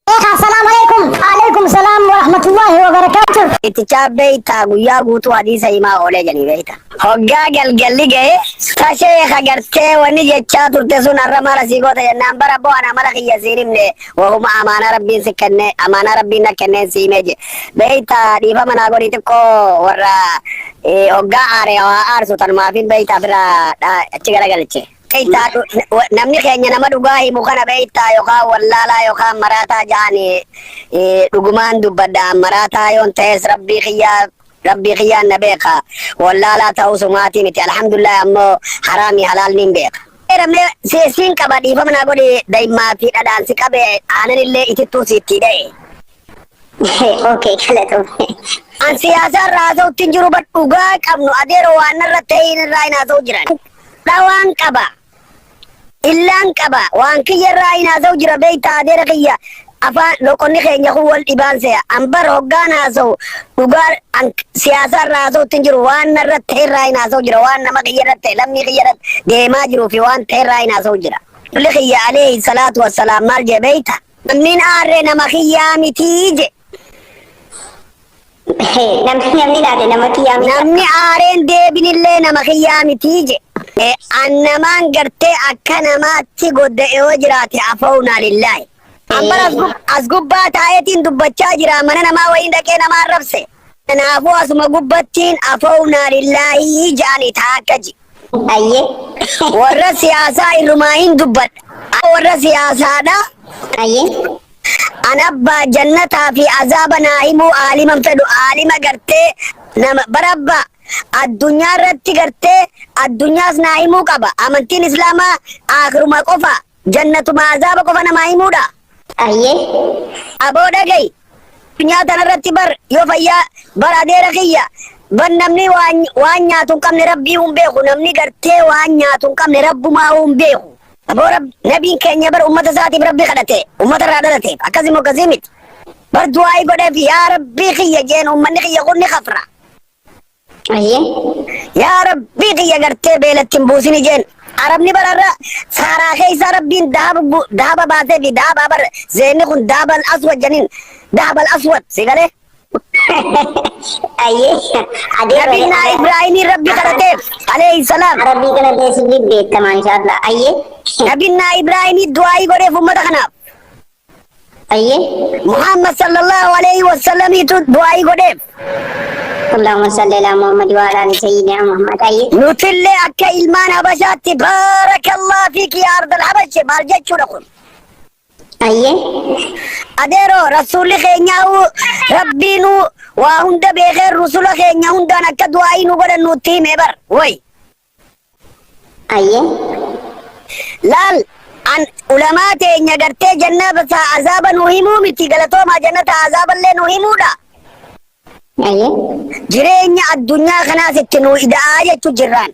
Sheekh, assalaamu alaikum. Alaikum salaam wa rahmatullahi wa barakaatuh. Ittichaa beeytaa guyyaa guutuu hadiisa himaa oolee jedhii beeyta. Hoggaa galgalli ga'e ta sheekha gartee wanni jechaa turte sun har'a maal asii goota jennaan bara boo ana amala kiyya siin himne wahuma amaanaa rabbiin si kenne amaanaa rabbiin na kenneen si himee je. Beeyta dhiifama naa godhi xiqqoo warra hoggaa aare waa aarsu tanumaafin beeyta bira achi garagalche. Beektaa namni keenya nama dhugaa himu kana beektaa yookaan wallaalaa yookaan maraataa ja'ani dhugumaan dubbadha maraataa yoon ta'es rabbii kiyyaa rabbii kiyyaan na beeka wallaalaa ta'uu sumaatii miti alhamdulillah ammoo haraamii halaal niin beeka. Mee siin qaba dhiifama naa godhi daa'immaa fi dhadhaan si qabe aanan illee itittuu siittii dha'e. Okay, galatoom. An siyaasaa irraa haasa'utti hin jiru bar dhugaa qabnu adeero waan narra ta'in irraa hin haasa'u jiran. Dhawaan qaba. Illaan qaba. Waan kiyya irraa hin haasa'u jira beektaa adeera kiyya. Afaan loqonni keenya kun wal dhibaan se'a. An bar hoggaan haasa'u dhugaa an siyaasaa irraa haasa'utti hin jiru waan narra ta'e irraa hin haasa'u jira waan nama kiyya irra ta'e lammii kiyya irra deemaa jiruu fi waan ta'e irraa hin haasa'u jira. Lolli kiyya alayhi salaatu wassalaam maal jee beekta? Namni aarre nama kiyyaa mitii je. Namni aare nama kiyyaa miti. Namni aareen deebinillee nama kiyyaa mitii je. An namaan gartee akka namaatti godda'e yoo jiraate afownaa lillaahi. Ambar as gubbaa taa'eetiin dubbachaa jira mana namaa wayiin dhaqee namaa arrabse. Kanaafuu asuma gubbattiin afownaa lillaahi ja'anii ta'a akka ji. Ayyee. Warra siyaasaa irrumaa hin dubbadha. Warra siyaasaadha. Ayyee. An abbaa jannataa fi azaaba naa himuu aaliman fedhu aalima gartee nama barabba addunyaa irratti gartee addunyaas naa himuu qaba. Amantiin islaamaa akiruma qofa jannatuma azaaba qofa namaa himuudha. Ayyee. Aboo dhagayi. Addunyaa tanarratti bar yoo fayyaa bar adeera kiyya bar namni waan nyaatu hin qabne rabbii hin beeku namni gartee waan nyaatu hin qabne rabbumaa hin beeku. Aboo nabiin keenya bar ummata isaatiif rabbi kadhate ummata irraa dhalateef akkasii moo akkasii miti. Bar du'aa'ii godheef yaa rabbii kiyya jeen ummanni kiyya kun ni kafra. Ayyee. Yaa rabbii kiyya gartee beelatti hin buusini jeen. Arabni bararra saaraa keessaa rabbiin dahaba baasee fi dahaba bar zeenni kun dahaba aswad janiin dahaba aswad si galee. Ayyee. Adeero. Nabinnaa Ibraahimiin rabbi kadhateef alayhi salaam. Rabbii kana teessifni beekama inshallah. Ayyee. Nabinnaa Ibraahimii du'aa'ii godheef ummata kanaaf. Ayyee. Muhammad sallallahu alayhi wasallamiitu du'aa'ii godheef. Allahumma salli ala Muhammad wa ala ali sayyidina Muhammad. Ayyee. Nutillee akka ilmaan Habashaatti baarakallah fiiki yaa ardal Habashe maal jechuudha kun. Ayyee. Adeero rasuulli keenyaa rabbiinuu waa hunda beekee rusula keenya hundaan akka du'aa'ii nu godhan nutti hime bar way. Ayyee. Laal an ulamaa teenya gartee jannata azaaba nu himuu miti galatoomaa jannata azaaballee nu himuudha. Ayyee. Jireenya addunyaa kanaas itti nu ida'aa jechuu jirraan.